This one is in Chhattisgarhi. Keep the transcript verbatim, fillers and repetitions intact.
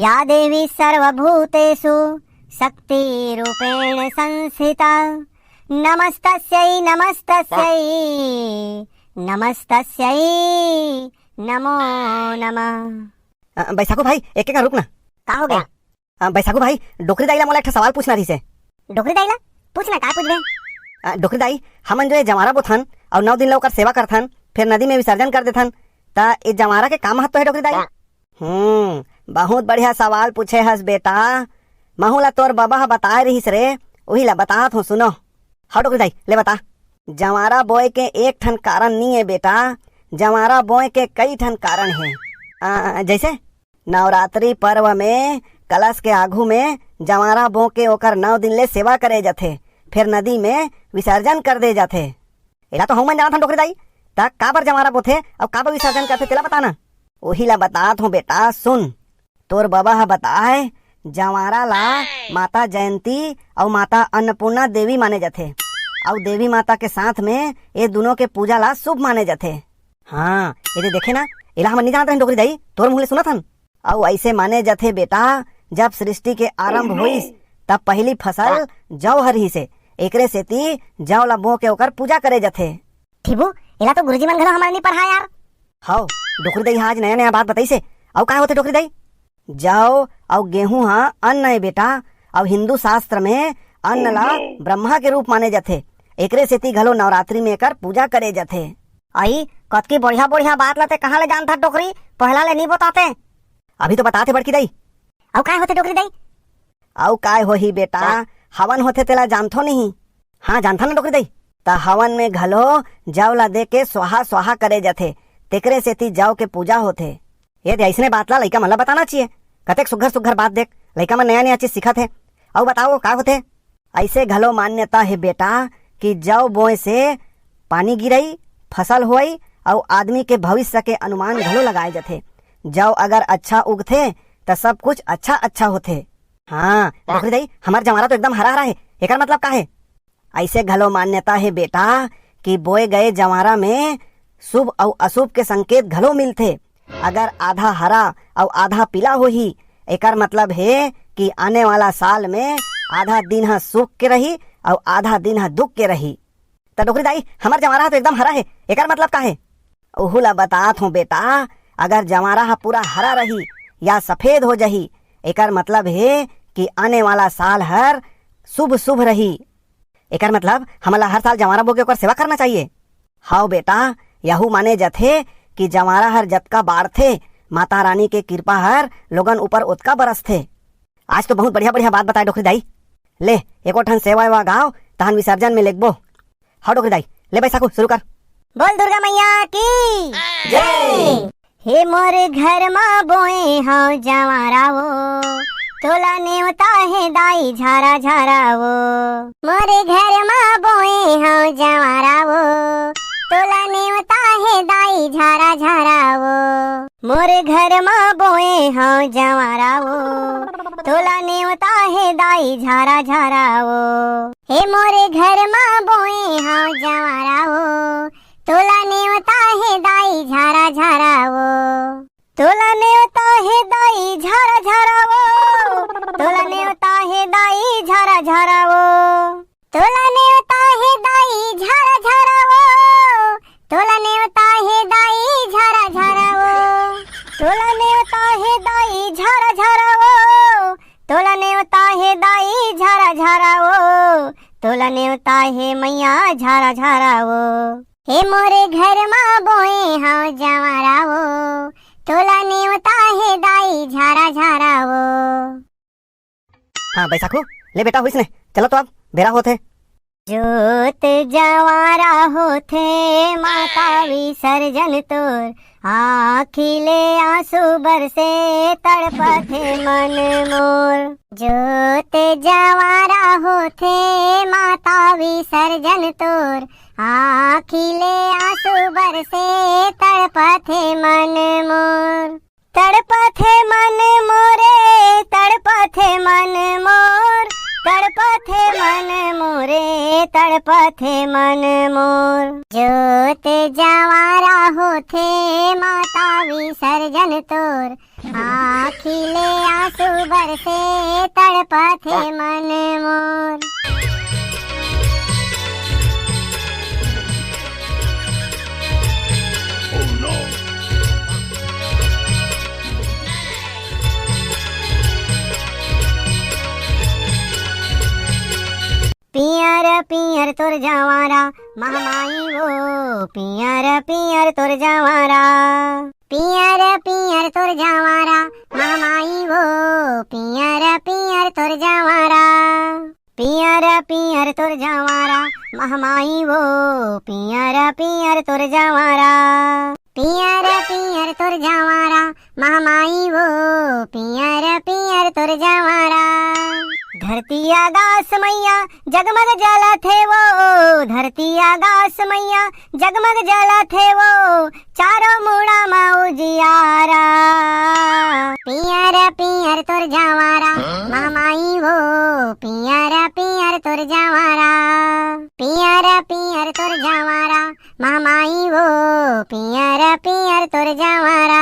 या देवी सर्वभूतेषु शक्तिरूपेण संस्थिता, नमस्तस्यै नमस्तस्यै नमस्तस्यै नमो नमः। अ, बैसाखू भाई, एक एक रुक ना। का हो गया? अ, बैसाखू भाई, डोकरी दाई ला मोला एक ठा सवाल पूछना रहिसे। डोकरी दाई ला? पूछना, का पूछबे? अ, डोकरी दाई, हमन जो ये जंवारा बोथन अउ नौ दिन ला ओकर सेवा करथन, फिर नदी में विसर्जन कर देथन, त ये जंवारा के का महत्व हे डोकरी दाई? हम्म, बहुत बढ़िया सवाल पूछे हस बेटा। महू ला तोर बबा ह बताए रहिस रे, उही ला बतात हूँ, सुनो। हव डोकरी दाई, ले बता। जंवारा बोए के एक ठन कारण नी ए बेटा, जंवारा बोए के कई ठन कारण हे। आ, जैसे नवरात्रि पर्व में कलश के आघू में जंवारा बो के ओकर नौ दिन ले सेवा करे जथे, फिर नदी में विसर्जन कर दे जथे। एला तो हमन जानत हन डोकरी दाई, त काबर जंवारा बोथे अउ काबर विसर्जन करथे तेला बताना। ओही ला बतात हूँ बेटा, सुन। तोर बबा ह बताए, जंवारा ला माता जयंती अउ माता अन्नपूर्णा देवी माने जथे, अउ देवी माता के साथ में ये दुनों के पूजा ला शुभ माने जथे। हाँ, ये दे देखे ना, एला हमन नी जानत रहन डोकरी दाई, तोर मुँह ले सुनत हन। अउ ऐसे माने जथे बेटा, जब सृष्टि के आरंभ होइस, तब पहली फसल जौ ह रिहिसे, एकरे सेती जौ ला बो के ओकर पूजा करे जथे। ठिबू, एला तो गुरुजी मन घलो हमर नी पढ़ा यार। हव, डोकरी दाई ह आज नया नया बात बताइसे। अउ का होथे डोकरी दाई? जौ अउ गेहूं ह अन्न ए बेटा, अउ हिंदू शास्त्र में अन्न ला ब्रह्मा के रूप माने जथे, एकरे सेती घलो नवरात्रि में एकर पूजा करे जथे। अई, कतकी बढ़िया बढ़िया बात ला ते कहाँ ले जानथा डोकरी, पहला ले नी बताते। अभी तो बताते बड़की दाई। अउ काय होथे डोकरी दाई? अउ काय होही बेटा, हवन होथे तेला जानथो नहीं? हाँ जानथन ना डोकरी दाई। त हवन में घलो जौ ला दे के स्वाहा स्वाहा करे जथे, तेकरे सेती जौ के पूजा होथे। ये दे अइसने बात ला लइका मन ला बताना चाहिए, कतेक सुग्घर सुग्घर बात देख, लइका मन नया नया चीज सीखत हे। अउ बताओ का होथे? ऐसे घलो मान्यता हे बेटा कि जौ बोए से पानी गिरई, फसल होई अउ आदमी के भविष्य के अनुमान घलो लगाए जथे। जौ अगर अच्छा उगथे त सब कुछ अच्छा अच्छा होथे। हाँ डोकरी दाई, हमर जंवारा तो एकदम हरा हरा हे, एकर मतलब का हे? ऐसे घलो मान्यता हे बेटा कि बोए गए जंवारा में शुभ अउ अशुभ के संकेत घलो मिलथे। अगर आधा हरा अउ आधा पीला होही, एकर मतलब हे कि आने वाला साल में आधा दिन ह सुख के रही अउ आधा दिन ह दुख के रही। त डोकरी दाई, हमर जंवारा ह तो एकदम हरा हे, एकर मतलब का हे? ओहू ला बतात हूँ बेटा, अगर जंवारा ह पूरा हरा रही या सफेद हो जही, एकर मतलब हे कि आने वाला साल हर शुभ शुभ रही। एकर मतलब हमन ला हर साल जंवारा बो के ओकर सेवा करना चाहिए। हव बेटा, यहू माने जथे कि जंवारा हर जतका बाढ़थे, माता रानी के कृपा हर लोगन ऊपर ओतका बरसथे। आज तो बहुत बढ़िया बढ़िया बात बताए डोकरी दाई। ले, एको ठन सेवा वेवा गाव, तहन विसर्जन में लेगबो। हव डोकरी दाई, ले बैसाखू शुरू कर। बोल दुर्गा मैया की जय। हे मोर घर मा बोए हव जंवारा वो, तोला नेवता हे दाई झारा झारा वो। मोर घर मा बोए हव जंवारा वो, तोला नेवता हे दाई झारा झारा वो। मोर घर मा बोए हव जंवारा वो, तोला नेवता हे दाई झारा झारा वो। हे मोर घर मा बोए हव जंवारा वो, तोला नेवता हे दाई झारा झारा वो। तोला नेवता हे दाई झारा झारा वो। तोला नेवता हे दाई झारा झारा वो। तोला नेवता हे दाई झारा झारा वो। तोला नेवता हे दाई झारा झारा वो। तोला नेवता हे दाई झारा झारा वो। तोला नेवता हे दाई झारा झारा वो। तोला नेवता हे मैया झारा झारा वो। हे मोरे घर मा बोए हव जंवारा वो, तोला नेवता हे दाई झारा झारा वो। हाँ बैसाखू, ले बेटा होइस ने, चलो तो अब बेरा होथे। जोत जंवारा होथे माता विसर्जन तोर, आँखी ले आंसू बरसे तड़पथे मन मोर। जोत जंवारा होथे माता विसर्जन तोर, आँखी ले आंसू बरसे तड़पथे मन मोर। तड़पथे मन मोरे, तड़पथे मन मोर, तड़पथे मन मोरे, तड़पथे मन मोर। जोत जंवारा होथे माता विसर्जन तोर, आँखी ले आंसू बरसे, तड़पथे मन मोर। पियर पियर तोर जवारा, महमाई वो, पियर पियर तोर जवारा। पियर पियर तोर जवारा, महमाई वो, पियर पियर तोर जवारा। पियर पियर तोर जवारा, महमाई वो, पियर पियर तोर जवारा। पियर पियर तोर जवारा, महमाई वो, पियर पियर तोर जवारा। धरती आकाश मैया जगमग जलथे वो, धरती आकाश मैया जगमग जलथे वो, चारों मुड़ा मा उजियारा। पियर पियर तोर जवारा, महमाई वो, पियर पियर तोर जवारा। पियर पियर तोर जवारा, महमाई वो, पियर पियर तोर जवारा।